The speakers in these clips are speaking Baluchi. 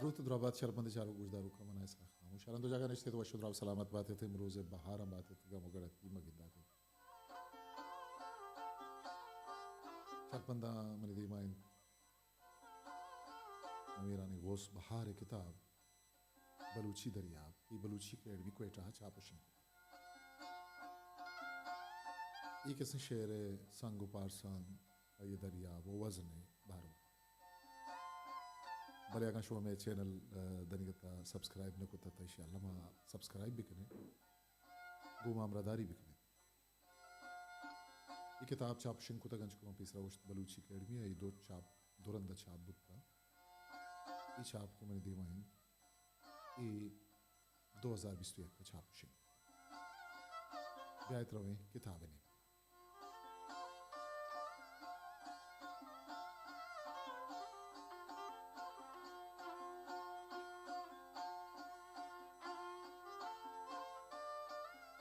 دروت درابات شرپند چاروک گوشداروکاں، من اسحاق خاموش۔ شرند و جاگہ نشتے تو وش و دراو سلامت بات ات، امروز بہاراں بات ات، گم و گڑتی مگندات ات۔ شرپنداں منی دیما انت امیرانی غوث بہار ءِ کتاب بلوچی دریاب، اے بلوچی اکیڈمی کوئٹہ ءَ چاپ و شنگ۔ اے کسیں شعر ءِ سنگ و پارساں آئی ءِ دریاب و وزن ءِ باروا۔ بلے اگاں شما مئے چینل، ءَ، دنیگتا سبسکرائب نہ کتہ تہ ایشی ءَ الما سبسکرائب بکنے، گوں ما ہمراہداری بکنے۔ اے کتاب چاپ شنگ کتگ، انچو کہ من پیسرا گوشت، بلوچی اکیڈمی ءَ اے دو چاپ، دو رند ءَ چاپ بوتگ۔ اے چاپ کہ منی دیما انت، اے دو ہزار بیست و یک ءَ چاپ شنگ۔ بیایت رویں کتاب ءِ نیمگ۔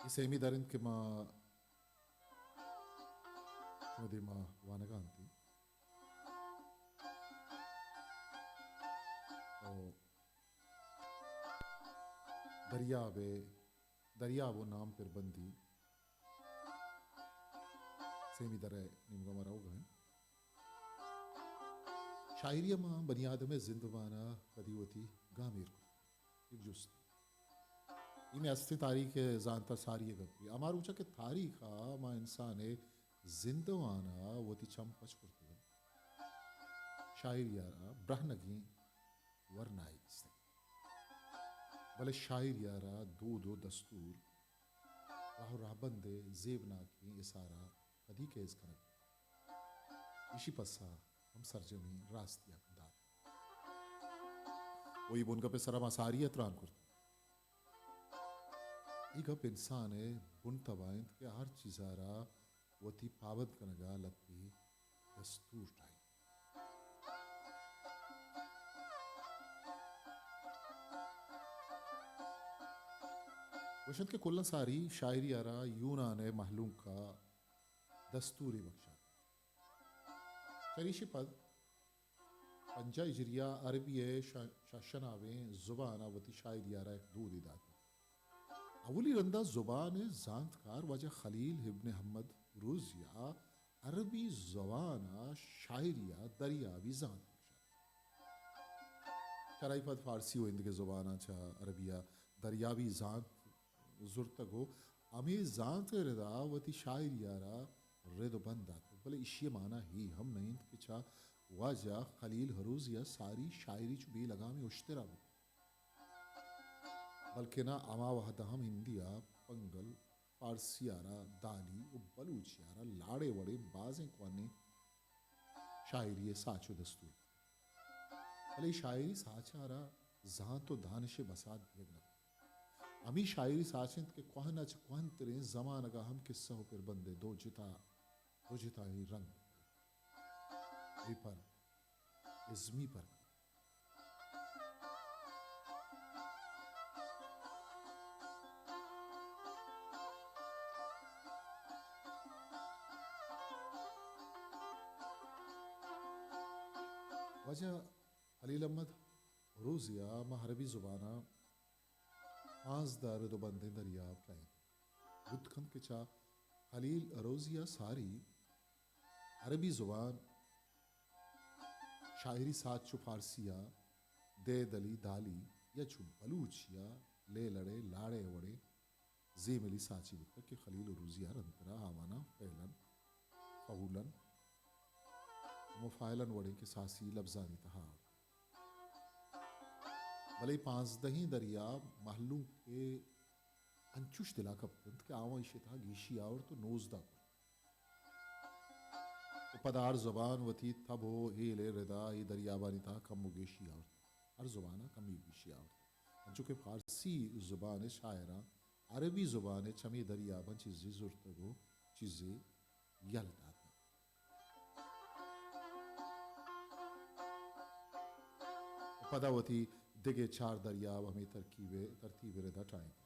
اے سیمی در انت کہ ما شمئے دیما وانگا انت۔ او دریاب ءِ، دریاب و نام پر بندی سیمی در ءِ نیمگا ما روگا ایں۔ شاعری ءَ ما بنی آدم ءِ زندمان ءَ کدی وتی گام ایر کت؟ یک جست۔ اے مئے استیں تاریخ ءِ زانت ءَ ساری ءِ گپے۔ ہما روچ ءَ کہ تاریخ ءَ ما انسان ءِ زندمان ءَ وتی چم پچ کرتگ انت، شاعری ءَ را برہنگیں ورنایے دیستگ۔ بلے شاعری ءَ را دود و دستور، راہ و راہبند ءِ زیبناکیں اثار ءَ کدی کیز کنگ؟ ایشی پسہ ہم سرجمیں راستی ءَ دات۔ و اے بنگپ ءِ سرا ما ساری ءَ تران کرت۔ اے گپ انسان ءِ بن تب ءَ انت کہ ہر چیز ءَ را وتی پابند کنگ ءَ لھتے دستور ٹاہینت۔ گوشنت کہ کلاں ساری شاعری ءَ را یونان ءِ مہلوک ءَ دستورے بکشات۔ چریشی پد پنجاہ ہجری ءَ عربی ءِ ش-، شاشناویں زبان ءَ وتی شاعری ءَ را یک دودے داتگ۔ اولی رند ءَ زبان ءِ زانتکار واجہ خلیل ابن احمد روزی ءَ عربی زبان ءَ شاعری ءَ دریابی زانت بکشات۔ چرائی پد فارسی و ایندگہ زباناں چہ عربی ءَ دریابی زانت زرتگ و ہمے زانت ءِ ردا وتی شاعری ءَ را رد و بند داتگ، بلے ایشی ءِ مانا اے ہم نہ انت کہ چہ واجہ خلیل ہروزی ءَ ساری شاعری چو بے لگامیں اشترا بوت، بلکنا ہما وہد ءَ ہم ہندی ءَ پنگل، فارسی ءَ را دالی و بلوچی ءَ را لاڑے وڑیں بازیں کوہنیں شاعری ءِ ساچ و دستور۔ بلے اے شاعری ساچ ءَ را زانت و دانش ءِ بسات دیگ نہ بوت۔ ہمے شاعری ساچ انت کہ کوہن ءَ چہ کوہن تریں زمانگ ءَ ہم کسہ و پربند ءِ دو جتا، دو جتائیں رنگ، بے پر، ازمی پر۔ واجہ خلیل احمد روزی ءَ ماں عربی زبان ءَ پانزدہ رد و بندیں دریاب ٹاہینت۔ بوت کنت کہ چہ خلیل روزی ءَ ساری عربی زبان شاعری ساچ چو فارسی ءَ دے دلی دالی یا چو بلوچی ءَ لے لڑے لاڑے وڑیں زیملی ساچی بوتگ کہ خلیل و روزی ءَ رندترا آواناں فعلاً، فعولاً، مفاعلاً وڑیں کساسی لبزانی تہا آورت۔ بلے پانزدہیں دریاب مہلوک ءَ انچوش دلا کپت انت کہ آواں ایشی تہا گیشی آورت و نوزدہ کرت۔ و پدا ہر زبان وتی تب و ہیل ءِ ردا اے دریابانی تہا کم و گیشی آورت۔ ہر زبان ءَ کمی گیشی آورت۔ انچو کہ فارسی زبان ءِ شاعراں عربی زبان ءِ چمے دریاباں چیزے زرتگ و چیزے یل داتگ۔ پدا وتی دگہ چار دریاب ہمے ترکیب ءَ، ترتیب ءَ ردا ٹاہینت۔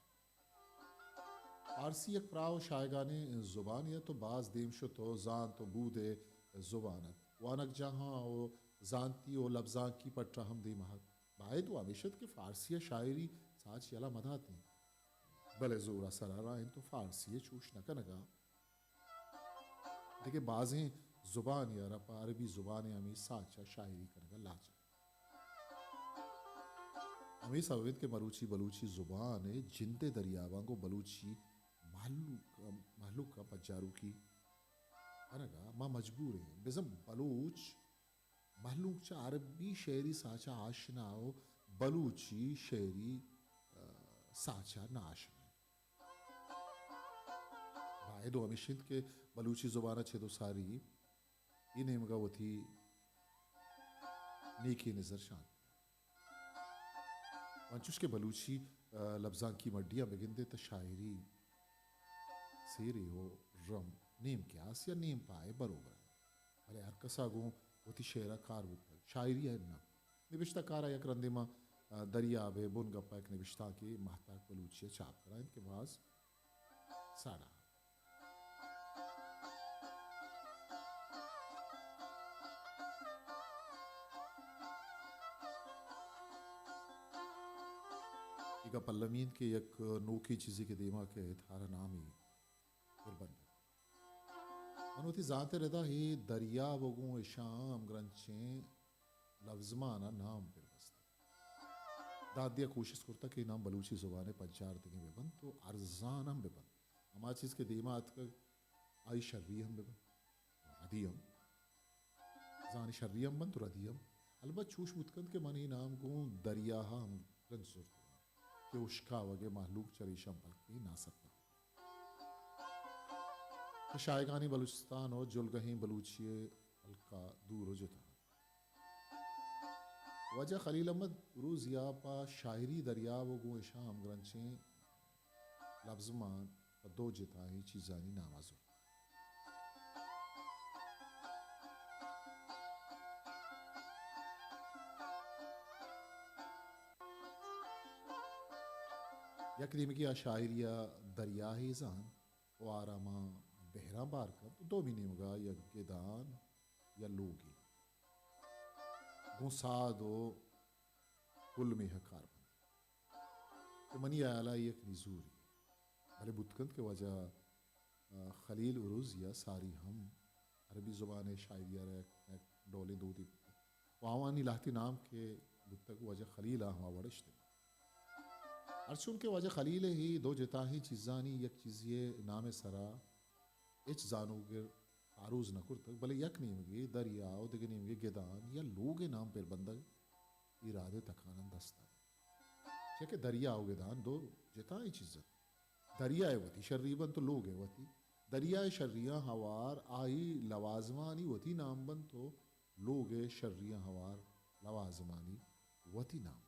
فارسی یک پراہ و شاہگانیں زبانے ات و باز دیم شت و زانت و بود ءِ زبان ات۔ وانگجاہاں و زانتی و لبزانکی پٹ ءَ ہم دیم ءَ ات۔ باید و ہمیش ات کہ فارسی ء شاعری ساچ یلہ مداتیں، بلے زور ء سرا را انت و فارسی ء چوش نہ کنگا دگہ بازیں زبانے ء را پہ عربی زبان ء ہمے ساچ ء شاعری کنگ ء لاچ انت۔ ہمے سبب انت کہ مروچی بلوچی زبان ء جند ء دریاباں گوں بلوچی مہلوک، مہلوک ء پجاروکی کنگ ء ما مجبور ایں۔ بزاں بلوچ مہلوک چہ عربی شعری ساچ ء آشنا و بلوچی شعری، ء، ساچ ء نہ آشنا انت۔ باید و ہمیش انت کہ بلوچی زبان ء چد و ساری اے نیمگ ء وتی نیکیں نظر شانت۔ انچوش کہ بلوچی، ء، لبزانکی مڈیاں بگندے تہ شاعری سیرے و رم نیم قیاس یا نیم پائے بروبر انت۔ بلے ہر کسا گوں وتی شعرا کار بوتگ۔ شاعری ء اناں۔ نبشتہ کارا یک رندے ما، ء، دریاب ء بن گپا یک نبشتانکے ماہتاک بلوچی ء چاپ کنائینت کہ باز ساڑا۔ اے گپ المی انت کہ یک نوکیں چیزے کہ دیما کئیت، ہر نامے پر بندگ۔ من وتی زانت ء ردا اے دریاب ء گوں اشاں ہمگرنچیں لبزمان ء نام پر بستگ۔ داد دیا کوشست کرتگ کہ اے نام بلوچی زبان ء پجاردگیں بہ بنت و ارزان ہم بہ بنت۔ ہما چیز کہ دیما اتکگ، آئی شری ہم بہ بنت، ردی ہم۔ زانی شری ہم بنت و ردی ہم۔ البت چوش بوت کنت کہ من اے نام گوں دریا ء ہمگرنچ زرتگ انت کہ اشکاوگ ء مہلوک چریشاں بلکیں ناسرپد کہ شایگانیں بلوچستان و جلگہیں بلوچی ء ہلکا دور و جتا انت۔ واجہ خلیل احمد عروضی ء پہ شاعری دریاب و گوں اشاں ہمگرنچیں لبزمان پہ دو جتائیں چیزانی نام ء زرت۔ یک نیمگے آ شاعری ء دریاہے زانت و آراماں بہراں بار کنت و دومی نیمگا یک گدان یا لوگے گوں ساد و گلمے ء کار بنت۔ کہ منی ہیالا اے یک نزوری۔ بلے بوت کنت کہ واجہ، آ، خلیل عروضی ء ساری ہم عربی زبان ء شاعری ء را یک، یک ڈولیں دودے بوتگ۔ و آوانی لہتیں نام کہ بوتگ واجہ خلیل ء ہما وڑ اشتگ۔ ہرچون کہ واجہ خلیل ء اے دو جتاہیں چیزانی یک چیزے ء نام ء سرا ہچ زانوگر تعارض نہ کرتگ، بلے یک نیمگے دریا و دگہ نیمگے گدان یا لوگ ء نام پر بندگ ایراد ء تکاناں دست ء چیا کہ دریا و گدان دو جتائیں چیز انت۔ دریا ء وتی شری بنت و لوگ ء وتی۔ دریا ء شریاں ہوار آئی لوازمانی وتی نام بنت و لوگ ء شریاں ہوار لوازمانی وتی نام۔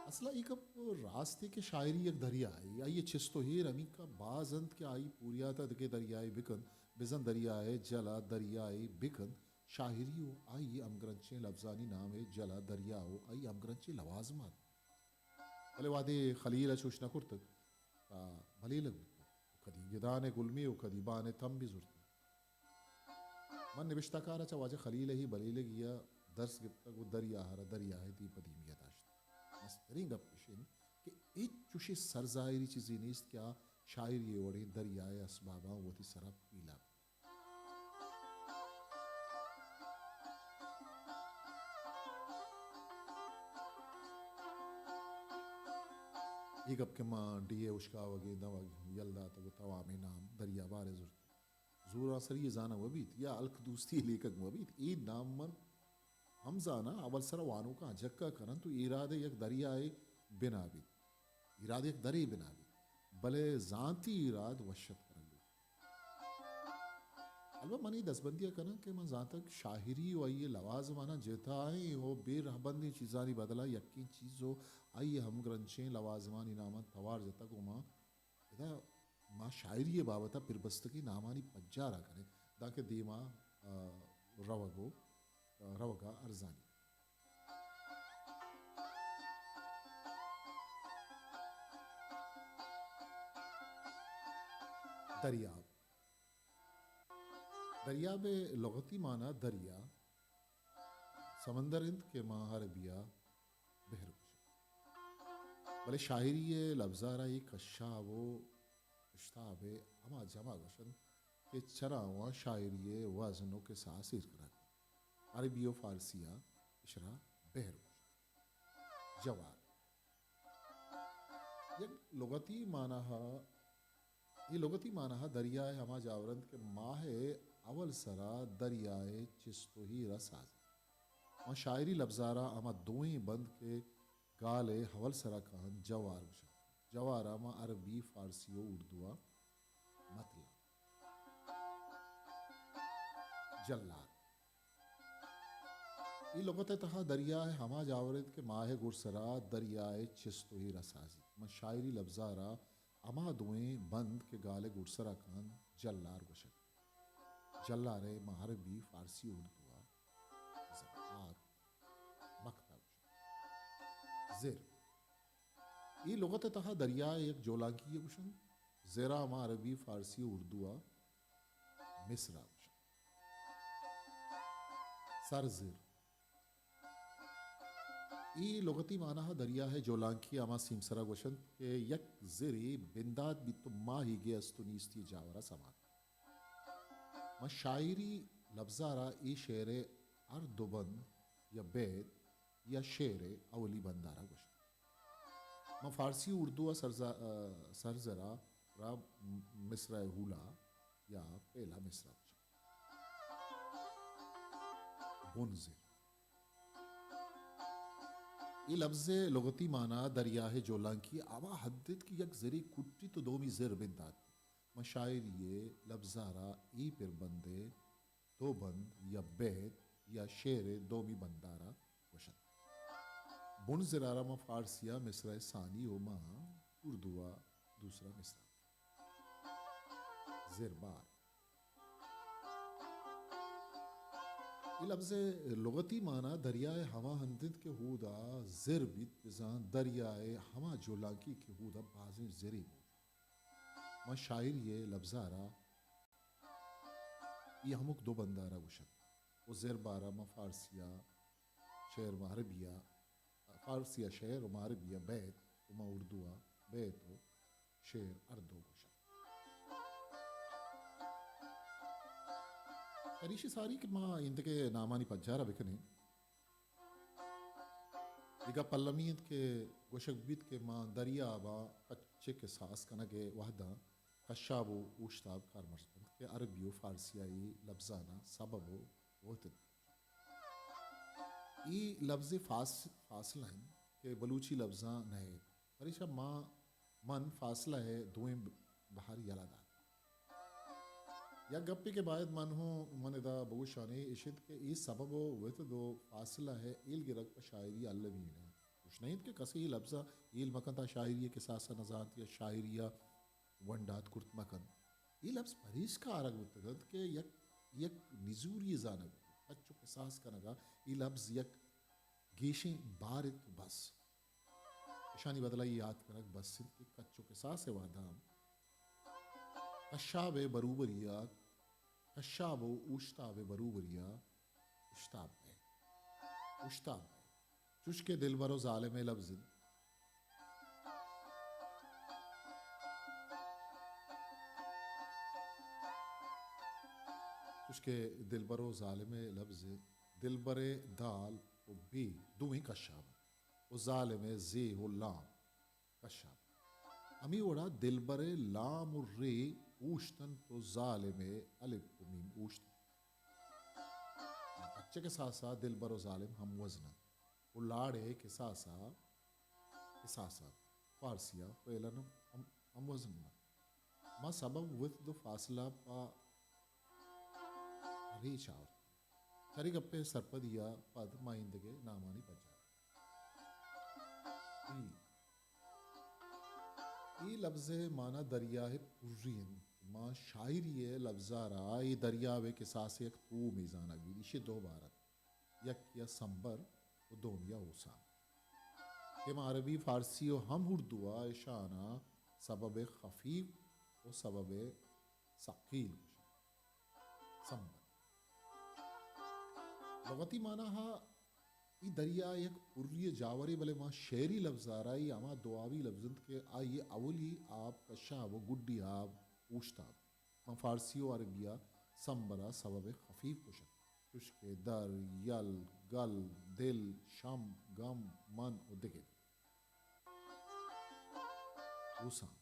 اصلا اے گپ راستے کہ شاعری یک دریائے، آئی ء چست و ایر ہمیکا باز انت کہ آئی پوریاتا دگہ دریائے بکنت، بزاں دریائے جلا دریائے بکنت، شاعری و آئی ہمگرنچیں لبزانی نام ء جلا دریا و آئی ہمگرنچیں لوازمات۔ بلے وہدے خلیل ء چوش نہ کرتگ، تا ملیلگ بوتگ۔ و کدی گدان ء گلمی و کدی بان ء تمبی زرتگ۔ من نبشتہ کار ء چہ واجہ خلیل ء ہی بلیلگی ء درس گپتگ و دریا ء را دریا ء دیم پہ دیمی ء داشت۔ مستریں گپ اش انت کہ ہچ چوشیں سرزاہری چیزے نیست کہ آ شاعری ء وڑیں دریا ء اسباباں وتی سرا پیلاب۔ اے گپ کہ ما ڈیھ ء اشکاوگیں دمگ یل داتگ و توامیں نام دریا بار ء زرتگ۔ زورانسری ء زانگ مہ بیت یا ہلک دوستی ء لیکگ مہ بیت، اے نام من ہم زاناں، اول سرا وانوکاں اجکہ کننت و ایراد ء یک دریائے بنا بیت، ایراد یک درے بنا بیت، بلے زانتی ایراد وش اتک کنگ لوٹیت۔ البت من اے دزبندی ء کناں کہ من زانتگ شاعری و آئی ء لوازماناں جتائیں و بے رہبندیں چیزانی بدلا یکیں چیز و آئی ء ہمگرنچیں لوازمانی ناماں توار جتگ و ما ادا ما شاعری ء بابت ء پربستگیں نامانی پجار ء کنیں، دانکہ دیما، آ، روگ و، آ، روگ ء ارزانی۔ دریاب۔ دریاب ء لغتی مانا دریا، سمندر انت کہ ما عربی ءَ بحر گوش ایں۔ بلے شاعری ءِ لبزار ءَ اے کشاب ءُ اشتاب ءِ ہما جمع گوش انت کہ چراواں شاعری ءِ وزن ءُ کساس ایر کنگ۔ عربی ءُ فارسی ءَ اشرا بحر گوش انت۔ جوار۔ یک لغتی معنی ءَ، اے لغتی معنی ءَ دریا ءِ ہما جاور انت کہ ماہ ءِ اول سرا دریا ءِ چست ءُ ہیر ءَ سازی۔ ما شاعری لبزار ءَ ہما دوئیں بند کہ گال ءِ اول سرا کاینت جوار گوش انت۔ جوار ءَ ما عربی، فارسی ءُ اردو ءَ مطلع، جلار۔ اے لغت ءِ تہا دریا ءِ ہما جاور انت کہ ماہ ءِ گڈسرا دریا ءِ چست ءُ ہیر ءَ سازیت۔ ما شاعری لبزار ءَ ہما دوئیں بند کہ گال ءِ گڈسرا کاینت جلار گوش ایں۔ جلار ءَ ما عربی، فارسی ءُ اردو ءَ زمات، مقطع گوش ایں۔ زر۔ اے لغت ءِ تہا دریا ءِ یک جولانکی ءَ گوش انت۔ زر ءَ ما عربی، فارسی ءُ اردو ءَ مصرع گوش انت۔ سرزر۔ اے لغتی معنی ءَ دریا ءِ جولانکی ءَ ہما سیمسر ءَ گوش انت کہ یک زرے بندات بیت ءُ ماہیگے است ءُ نیستی ءِ جاور ءَ سما کنت۔ ما شاعری لبزار ءَ اے شعر ءِ ہر دو بند یا بیت یا شعر ءِ اولی بند ءَ را گوش انت۔ ما فارسی ءُ اردو ءَ سرز-، ءَ، سرزر ءَ را مصرع اولی یا پہلا مصرع گوش انت۔ بنزر۔ اے لبز ءِ لغتی معنی دریا ءِ جولانکی ہما حد انت کہ یک زرے کٹیت ءُ دومی زر بندات۔ ما شاعری ءِ لبزار ءَ اے پر بند ءِ دو بند یا بیت یا شعر ءِ دومی بند ءَ را گوش انت۔ بنزر ءَ را ما فارسی ءَ مصرع ثانی ءُ ما اردو ءَ دوسرا مصرع۔ زربار۔ اے لبز ءِ لغتی معنی دریا ءِ ہما ہند انت کہ اودا زر بیت، بزاں دریا ءِ ہما جولانکی کہ اودا بازیں زرے موجود۔ ما شاعری ءِ لبزار ءَ اے ہمک دو بند ءَ را گوش انت۔ ءُ زربار ءَ ما فارسی ءَ شعر، ما عربی ءَ، فارسی ءَ شعر ءُ ما عربی ءَ بیت ءُ ما اردو ءَ بیت ءُ شعر ہر دو گوش انت۔ پریشی ساری کہ ما ایندگہ نامانی پجار ءَ بکنیں۔ اے گپ المی انت کہ گوشگ بیت کہ ما دریاب ءَ کچ ءِ کساس کنگ ءِ وہداں کشاب ءُ اوشتاب کارمرز بنت کہ عربی ءُ فارسی ءَ اے لبزاناں سبب ءُ وتد۔ اے لبز فاس-، فاصلہ انت کہ بلوچی لبزاں نہ ایت۔ پریشا ما، من فاصلہ ءِ دوئیں بہر یلہ دات۔ یک گپے کہ باید من ہوں، من ادا بگوشاں، اے اش انت کہ اے سبب ءُ وتد ءُ فاصلہ ءِ ہیل گرگ پہ شاعری المی نہ انت۔ گوش نہ انت کہ کسے اے لبزاں ہیل مکن تا شاعری ءِ کساس ءَ نزانت یا شاعری ءَ ونڈات کرت مکن۔ اے لبز پریشکا آرگ بوتگ انت کہ یک، یک نزوری زانگ بوت، کچ ءُ کساس کنگ ءَ اے لبز یک گیشیں بار انت ءُ بس۔ اشانی بدلا اے یات کنگ بس انت کہ کچ ءُ کساس ءِ وہدا ہم کشاب ءِ بروبری ءَ، کشاب ءُ اوشتاب ءِ بروبری ءَ اشتاب بئے۔ اشتاب بئے۔ چوش کہ دلبر ءُ ظالم ءِ لبز انت۔ چوش کہ دلبر ءُ ظالم ءِ لبز انت۔ دلبر ءِ دال ءُ بے دوئیں کشاب انت ءُ ظالم ءِ زے ءُ لام کشاب۔ ہمے وڑا دلبر ءِ لام ءُ رے اوشت انت ءُ ظالم ءِ الف ءُ میم اوشت انت۔ کچ ءِ کساس ءَ دلبر ءُ ظالم ہم وزن انت ءُ لاڑ ءِ کساس ءَ، کساس ءَ فارسی ءَ فعلاً ہم، ہم، ہم وزن انت۔ ما سبب، وتد ءُ فاصلہ پہ ریچ آورت۔ چرے گپے سرپدی ءَ پد ما ایندگہ نامانی پجار۔ اے، اے لبز ءِ مانا دریا ءِ پری انت۔ ما شاعری ءِ لبزار ءَ اے دریا ءِ کساس ءِ یک تومے زانگ بیت۔ ایشی ءِ دو بار انت۔ یکے ءَ سمبر ءُ دومی ءَ اوسان۔ کہ ما عربی، فارسی ءُ ہم اردو ءَ اشان ءَ سبب خفیف ءُ سبب ثقیل گوش انت۔ سمبر۔ لغتی مانا ءَ اے دریا یک پری ءِ جاورے، بلے ما شعری لبزارا اے ہما دو آبی لبز انت کہ آئی ءِ اولی آب کشاب و گڈی آب اوشتاب۔ ما فارسی و عربی ءَ سمبر ءَ سبب خفیف گوشنت، چوش کہ در، یل، گل، دل، شم، گم، من و دگہ۔ اوسام۔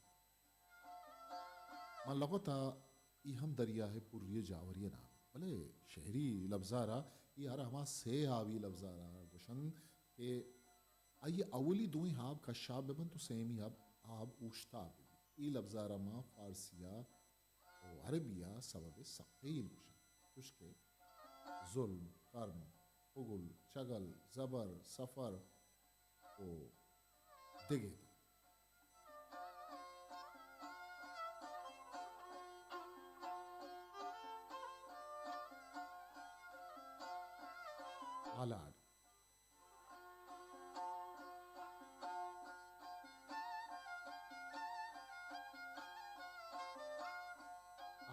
ما لغت ءَ اے ہم دریا ءِ پری ءِ جاوری ءِ نام انت، بلے شعری لبزار ءَ اے ہر ہما سے آبی لبزار ءَ گوشنت کہ آئی ءِ اولی دوئیں آب کشاب بہ بنت و سیمی آب، آب اوشتاب بہ بیت۔ اے لبزار ءَ ما فارسی ءَ و عربی ءَ سبب ثقیل گوشنت، چوش کہ ظلم، کرم، پگل، چگل، زبر، سفر و دگہ۔ آلاڑ۔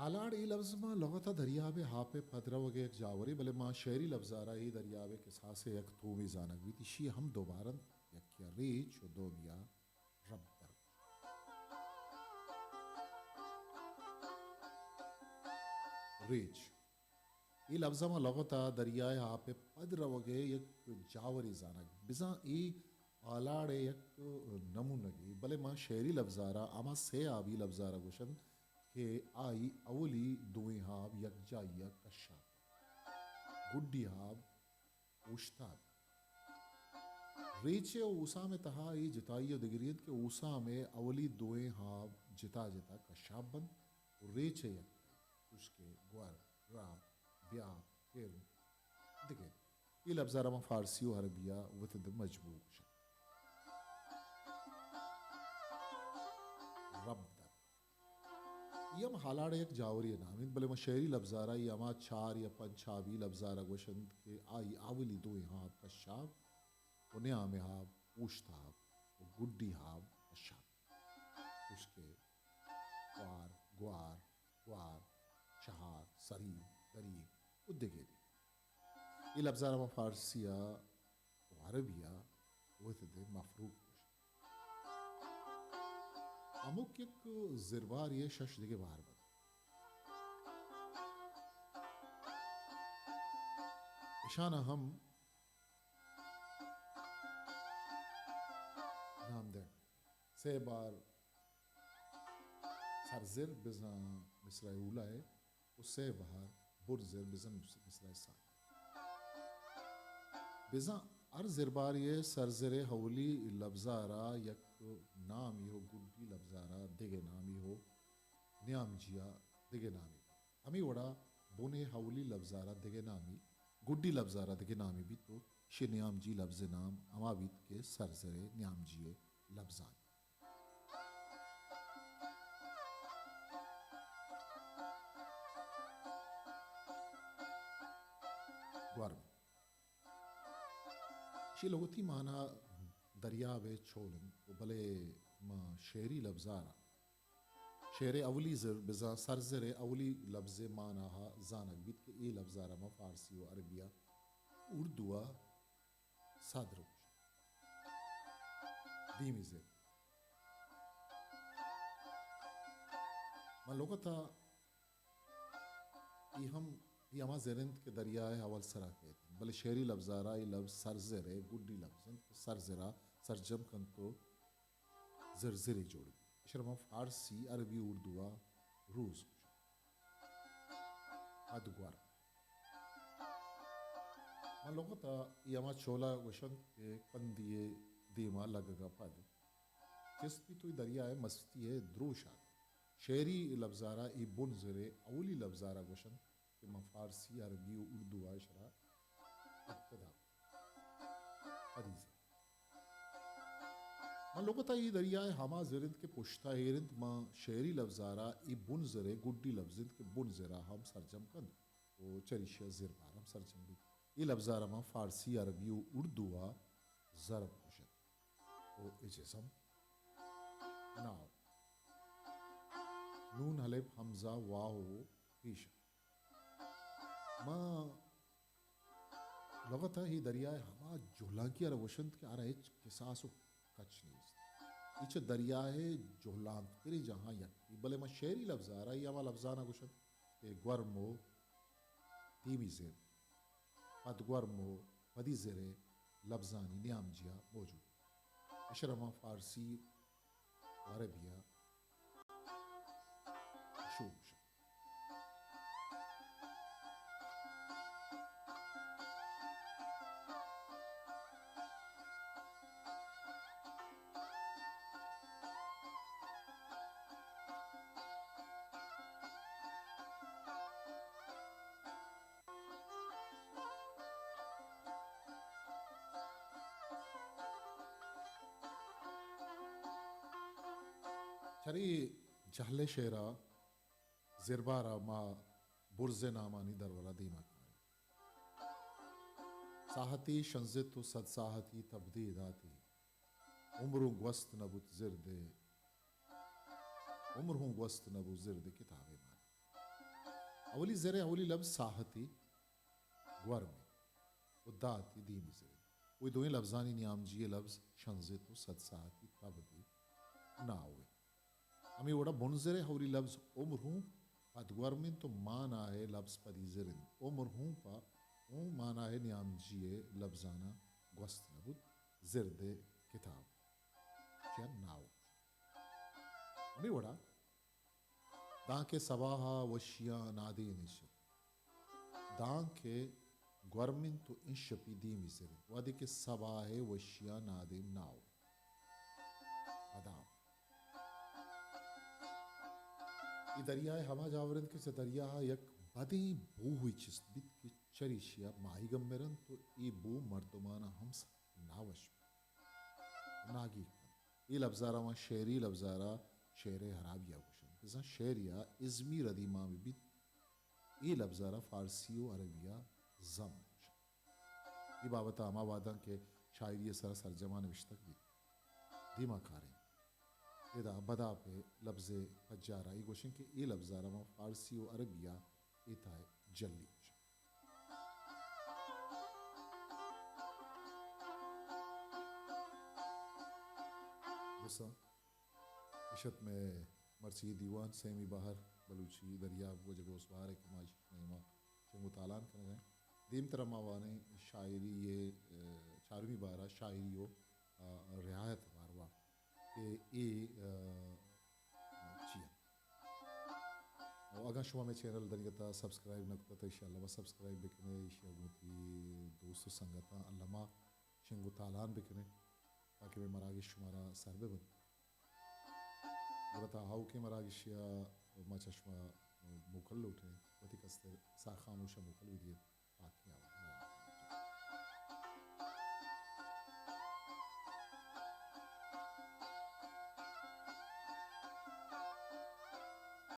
آلاڑ اے لبز ما لغت ءَ دریاب ءِ آپ ءِ پد روگ ءِ یک جاورے، بلے ما شعری لبزار ءَ اے دریاب ءِ کساس ءِ یک تومے زانگ بیت۔ ایشی ءَ ہم دو بار انت، یکے ءَ ریچ و دومی ءَ ربدر۔ ریچ۔ اے لبز ءَ ما لغت ءَ دریا ءِ آپ ءِ پد روگ ءِ یک جاورے زانگ۔ بزاں اے آلاڑ ءِ یک نمونگے، بلے ما شعری لبزار ءَ ہما سے آبی لبزار ءَ گوشنت کہ آئی اولی دوئیں آب یکجائی ءَ کشا، گڈی آب اوشتات۔ ریچ ءُ اوسام ءِ تہا اے جتائی ءُ دگرے انت کہ اوسام ءِ اولی دوئیں آب جتا جتا کشاپ بنت ءُ ریچ ءِ یک، چوش کہ گور، راب، بیا، کرم، دگہ۔ اے لبزارا ما فارسی ءُ عربی ءَ وت ءَ مجموع گوشاں۔ رب در۔ اے ہم ہالاڑ ءِ یک جاورے ءِ نام انت، بلے ما شعری لبزارا اے ہما چار یا پنچ آبی لبزارا گوشنت کہ آئی اولی دوئیں آب کشاپ ءُ نیام ءِ آب اوشتاب ءُ گڈی آب کشاپ، چوش کہ وار، گوار، گوار، شہار، سرین، درین ءُ دگہ دگہ۔ اے لبزارا ما فارسی ءَ ءُ عربی ءَ وت ءَ مفروق گوشت۔ ہمک یک زربارے ءِ شش دگہ بہر بنت۔ اشانا ہم نام دئے۔ سئے بہر سرزر بزاں مصرع اولا ءَ ءُ سئے بہر بنزر بزاں مصرع ثانی۔ بزاں ہر زربارے ءِ سرزر ءِ اولی لبزارا یک نامے ءُ گڈی لبزارا دگہ نامے ءُ نیامجیا دگہ نامے۔ ہمے وڑا بن ءِ اولی لبزارا دگہ نامے، گڈی لبزارا دگہ نامے بیت ءُ ایشی ءِ نیامجی لبز ءِ نام ہما بیت کہ سرزر ءِ نیامجی ءِ لبزانی۔ گورم۔ ایشی ءِ لغتی مانا دریاب ءِ چول انت ءُ بلے ما شعری لبزارا شعر ءِ اولی زر بزاں سرزر ءِ اولی لبز ءِ مانا ءَ زانگ بیت کہ اے لبزارا ما فارسی ءُ عربی ءَ اردو ءَ صدر گوشاں۔ دیمی زر۔ ما لغت ءَ اے ہم، اے ہما زر انت کہ دریا ءِ اول سرا کئیت، بلے شعری لبزارا اے لبز سرزر ءِ گڈی لبز انت کہ سرزرا سرجم کنت ءُ زرزرے جوڑ بیت۔ ایشرا ما فارسی، عربی، اردو ءَ روز گوشاں۔ پد گور۔ ما لغت ءَ اے ہما چولا گوشنت کہ کندی ءِ دیما لگگ ءَ پد چست بیت ءُ اے دریا ءِ مستی ءِ دروشا۔ شعری لبزارا اے بن زر ءِ اولی لبزارا گوشنت کہ ما فارسی، عربی ءُ اردو ءَ ایشرا ابتدا، پدی زر۔ ما لغت ءَ اے دریا ءِ ہما زر انت کہ پشتا ایر انت، ما شعری لبزارا اے بن زر ءِ گڈی لبز انت کہ بن زرا ہم سرجم کنت ءُ چریشی ءَ زربار ہم سرجم بیت۔ اے لبزارا ما فارسی، عربی ءُ اردو ءَ ضرب گوشنت ءُ اے جزم ناو۔ نون، الف، ہمزہ، واو ءُ پیش۔ ما لغت ءَ اے دریا ءِ ہما جہلانکی ءَ را گوشنت کہ آ را ہچ کساس و کچ نیست۔ اے چہ دریا ءِ جہلانکتریں جاہاں یکے، بلے من شعری لبز ءَ را اے ہما لبزاناں گوشنت کہ گورم و دیمی زر، پدگورم و پدی زر ءِ لبزانی نیامجی ءَ موجود انت۔ اشرا ما فارسی و عربی ءَ شو گوشاں۔ چرے جہل ءِ شعر ءَ زربار ءَ ما برز ءِ نامانی درور ءَ دیما کائیں۔ ساہتے شنزت و صد ساہتی تب دے داتے، عمر ہوں گوست نبوت زرد ءِ، عمر ہوں گوست نبوت زرد ءِ کتابے مان۔ اولی زر ءِ اولی لبز ساہتے گورمے و داتے دیمی زرے۔ و اے دوئیں لبزانی نیامجی ءِ لبز شنزت و صد ساہتی تب دے ناؤ انت۔ ہمے وڑا بنزر ءِ اولی لبز عمر ہوں پدگورم انت و مانا ءِ لبز پدی زر انت۔ عمر ہوں پہ ہوں مانا ءِ نیامجی ءِ لبزاناں گوست نبوت زرد ءِ کتاب چیا ناؤ۔ ہمے وڑا دانکہ سباہ ءِ وشیاں نادین انشپ۔ دانکہ گورم انت و انشپی دیمی زر انت۔ وہدے کہ سباہ ءِ وشیاں نادین ناؤ۔ بدام۔ اے دریا ءِ ہما جاور انت کہ چہ دریا ءَ یک بدیں بوہے چست بیت کہ چریشی ءَ ماہیگ ہم مرنت و اے بو مردماناں ہم سک ناوش بیت۔ ناگیگ کنت۔ اے لبزارا ما شعری لبزارا شعر ءِ ہرابی ءَ گوشنت۔ بزاں شعری ءَ ازمی ردی مان بہ بیت، اے لبزارا فارسی و عربی ءَ زم گوشنت۔ اے بابت ءَ ہما وہداں کہ شاعری ءِ سرا سرجماں نبشتگ بیت، دیما کاریں۔ ادا بداپ ءِ لبز ءِ پجارا اے گوشیں کہ اے لبزارا ما فارسی و عربی ءَ اے تہا جلی گوشاں۔ دوستاں، اش ات مئے مرچی دیوان سیمی بہر بلوچی دریاب و جگوس بہر ءِ کہ ما اشی نیما شنگ و تالان کنگا ایں۔ دیمترا ما وانیں شاعری ءِ، ءَ، چارمی بہرا شاعری و، ءَ، رعایت باروا کہ اے، ءَ، چی انت۔ و اگاں شما مئے چینل دنیگتا سبسکرائب نہ کتہ تہ انشاءاللہ ما سبسکرائب بکنے، ایشی ءَ گوں وتی دوست و سنگتاں الما شنگ و تالان بکنے تاکہ مئے مراگش شمارا سر بہ بنت۔ گڑا تا آؤکیں مراگشے ءَ ما چہ شما موکل لوٹیں، وتی کستر ساہ خاموش ءَ موکل بدیت۔ پاکیں آوان۔